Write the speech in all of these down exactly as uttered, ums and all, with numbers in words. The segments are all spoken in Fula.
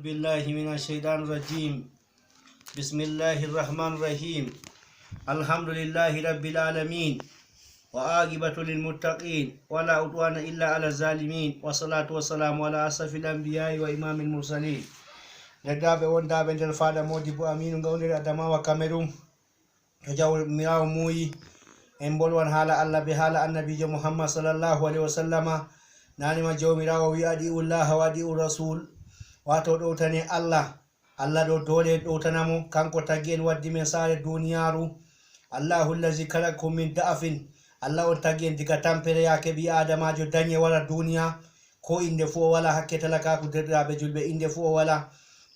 بالله من الشيطان الرجيم. بسم الله الرحمن الرحيم. الحمد لله رب العالمين. وعاقبة للمتقين ولا عدوان إلا على الظالمين. والصلاة والسلام على أشرف الأنبياء وإمام المرسلين. Deerɗiraaɓe wondaaɓe nder fada Modibo Aminu Ngawdere Adamawa Cameroun. To Jawmiraawo muuyi, en mbolwan haala Allah be haala Annabiijo Muhammad sallallahu alaihi wasallama. Naane ma Jawmiraawo wi'i, "Adi'u Llaha wa adi'u Rasul." Waato ɗowtane Allah. Allah ɗo doole en ɗowtana mo, kanko tagi en waddi men saare duniyaaru. Allahu llazi khalaqakum min da'fin. Allah on tagi en diga tampere yaake ɓii Aadamaajo danyi wara duniya. Ko innde fuu o walaa, hakke talakaaku, deerɗiraaɓe julɓe, innde fuu o walaa.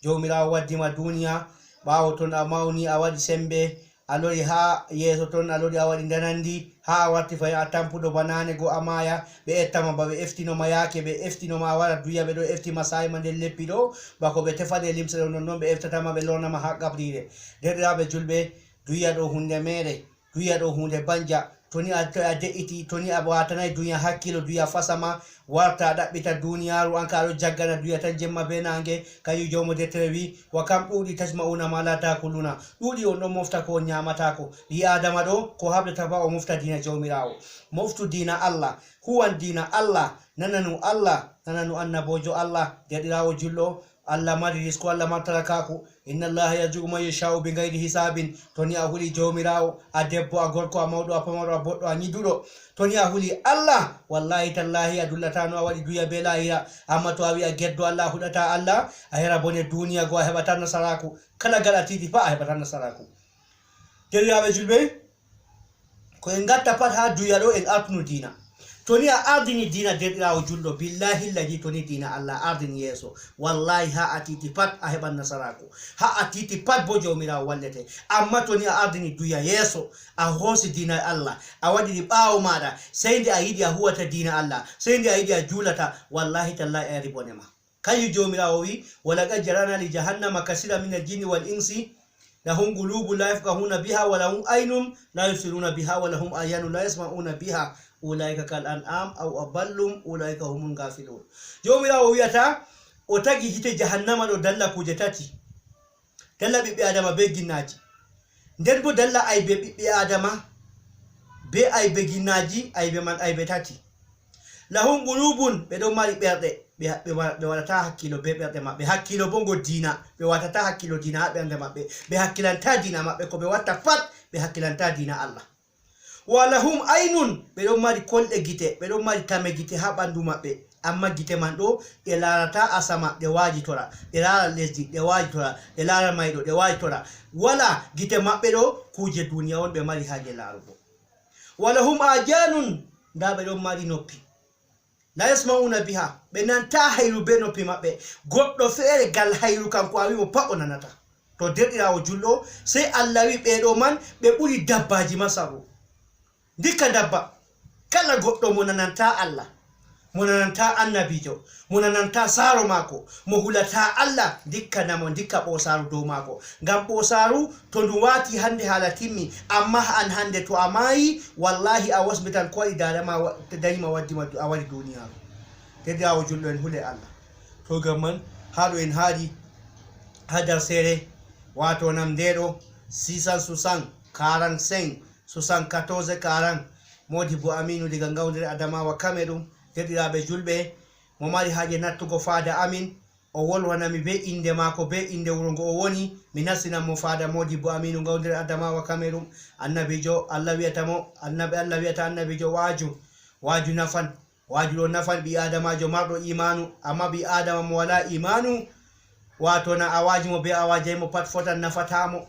Jawmiraawo waddi ma duniya, ɓaawo ton a mawni, a waɗi semmbe, a lori haa yeeso ton, a lori a waɗi ndanandi, haa a warti fahin a tampuɗo ba naane go a maaya, ɓe etta ma ba ɓe eftino ma yaake ɓe eftino ma a wara duya, ɓe ɗo efti ma saa'i ma nder leppi ɗo, bako ɓe tefane limse ɗo, nonnon ɓe eftata ma, ɓe lorna ma haa qabriire. Deerɗiraaɓe julɓe, duya ɗo huunde meere. Duya ɗo huunde banja. To ni a, to a de'iti, to ni a waatanaay duya hakkiilo, duya fasa ma, warta a ɗaɓɓita duniyaaru, an ka a ɗo jaggana duya tan jemma be naange. Kanjum joomo deftere wi, "Wa kam ɗuuɗi tajma'una ma la taakuluna." Ɗuuɗi on ɗon mofta ko on nyaamataako. Ɓii Aadama ɗo, ko haɓdata ba o mofta diina Jawmiraawo. Moftu diina Allah, huwan diina Allah, nananu Allah, nananu annaboojo Allah. Deerɗiraawo julɗo, Allah mari risku, Allah mari talakaaku. "Inna Allaha yarzuqu man yasha'u bi ghayri hisabin." To ni a huli Jawmiraawo, a debbo, a gorko, a mawɗo, a pamaro, a boɗɗo, a nyiduɗo. To ni a huli Allah, wallahi tallahi a dullataano a waɗi duya be laahira. Amma to a wi'a geddo Allah, a huɗata Allah, a yara bone duniya go, a heɓata nasaraaku. Kala gal a tiiti fa a heɓata nasaraaku. Deerɗiraaɓe julɓe, ko en ngatta pat haa duya ɗo en artunu diina. To ni a ardini diina, deerɗiraawo julɗo, billahi llazi, to ni diina Allah a ardini yeeso, wallahi haa a tiiti pat a heɓan nasaraaku. Haa a tiiti pat bo Jawmiraawo wallete. Amma to ni a ardini duya yeeso, a hoosi diina Allah, a waɗiri ɓaawo maaɗa, sey nde a yiɗi a huwata diina Allah, sey nde a yiɗi a juulata, wallahi tallahi a yari bone ma. Kanjum Jawmiraawo wi'i, "Wa laqad zara'na li jahannama kasiran minal jinni wal insi, lahum qulubun la yafqahuna biha, wa lahum aynun la yubsiruna biha, wa lahum a'yanun la yasma'una biha, ulaika kal an'am aw adallu, ulaika humul ghafilun." Jawmiraawo wi'ata, o tagi hite jahannama ɗo dalla kuuje tati. Dalla ɓiɓɓe Aadama be ginnaaji. Nden bo dalla aybe ɓiɓɓe Aadama be aybe ginnaaji, aybe man aybe tati. Lahum qulubun, ɓe ɗon mari ɓerɗe, ɓe, ɓe wa-, ɓe waɗata hakkiilo be ɓerɗe maɓɓe. Hakkiilo bo ngo diina, ɓe watata hakkiilo diina haa ɓernde maɓɓe. Ɓe hakkilanta diina maɓɓe, ko ɓe watta pat, ɓe hakkilanta diina Allah. Wa lahum aynun, ɓe ɗon mari kolɗe gite, ɓe ɗon mari tame gite haa ɓandu maɓɓe. Amma gite man ɗo, ɗe laarata asama, ɗe waajitora, ɗe laara lesdi, ɗe waajitora, ɗe laara mayɗo, ɗe waajitora. Wala gite maɓɓe ɗo, kuuje duniya on ɓe mari haaje laarugo. Wa lahum a'yanun, ndaa ɓe ɗon mari noppi. La yasma'una biha, ɓe nanta hayru be noppi maɓɓe. Goɗɗo feere gal hayru kanko a wi'i mo pat o nanata. To deerɗiraawo julɗo, sey Allah wi'i ɓee ɗo man ɓe ɓuri dabbaaji ma sarru. Ndikka dabba, kala goɗɗo mo nananta Allah, mo nananta annabiijo, mo nananta saaro maako, mo hulataa Allah, ndikka namo, ndikka ɓoosaaru dow maako. Ngam ɓoosaaru, to ndu waati hande haala timmi, amma an hande to a maayi, wallahi a wasmitan ko waɗi daada ma wa-, danyi ma waddi ma du-, a wari duniyaaru. Deerɗiraawo julɗo en hule Allah. To ngam man, haa ɗo en haaɗi, haa darseere, waato nam nde ɗo, six cent soixante, quarante-cinq, soixante-quatorze, quarante, Modibo Aminu diga Ngawdere Adamawa Cameroun, deerɗiraaɓe julɓe, mo mari haaje nattugo faada amin, o wolwana mi be innde maako, be innde wuro ngo o woni, mi nastinan mo faada Modibo Aminu Ngawdere Adamawa Cameroun. Annabiijo, Allah wi'ata mo, annabi, Allah wi'ata annabiijo, "Waaju, waaju nafan." Waaju ɗo nafan ɓii Aadamaajo marɗo iimaanu, amma ɓii Aadama mo walaa iimaanu, waato na a waaji mo be a waajay mo pat fotan, nafataa mo.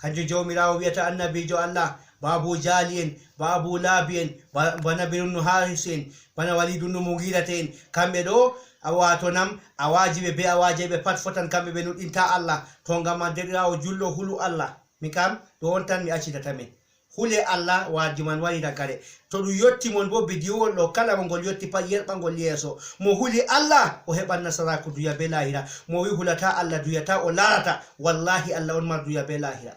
Kanjum Jawmiraawo wi'ata annabiijo Allah, ba Abu Jahali en, ba Abu Lahabi en, ba, ba Nabiru bnu Haarisi en, bana Waliidu bnu Mugiirata en, kamɓe ɗo, a waato nam, a waaji ɓe be a waajay ɓe pat fotan, kamɓe ɓe nuɗɗintaa Allah. To ngam man, deerɗiraawo julɗo, hulu Allah. Mi kam, ɗo on tan mi accitata min. Hule Allah, waaju man wari ragare. To ɗum yotti mon bo, bidiwol ɗo, kala mo ngol yotti pat, yerɓa ngol yeeso. Mo huli Allah, o heɓan nasaraaku duya be laahira. Mo wi hulataa Allah, duyataa, o laarata. Wallahi, Allah on mar duya be laahira.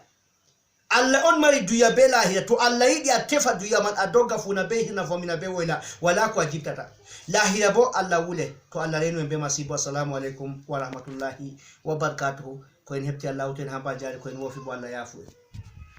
Allah on mari duya be lahira. To Allah yiɗi a tefa duya man, a dogga funa be hirna, fomina be woyla, wala ko a jiptata. Lahira bo Allah wule. To Allah renu en be masibo. Assalamu alaikum wa rahmatullahi wa barakatuhu. Ko en hefti Allah hawten ha ba jari, ko en wofi bo Allah yafu en.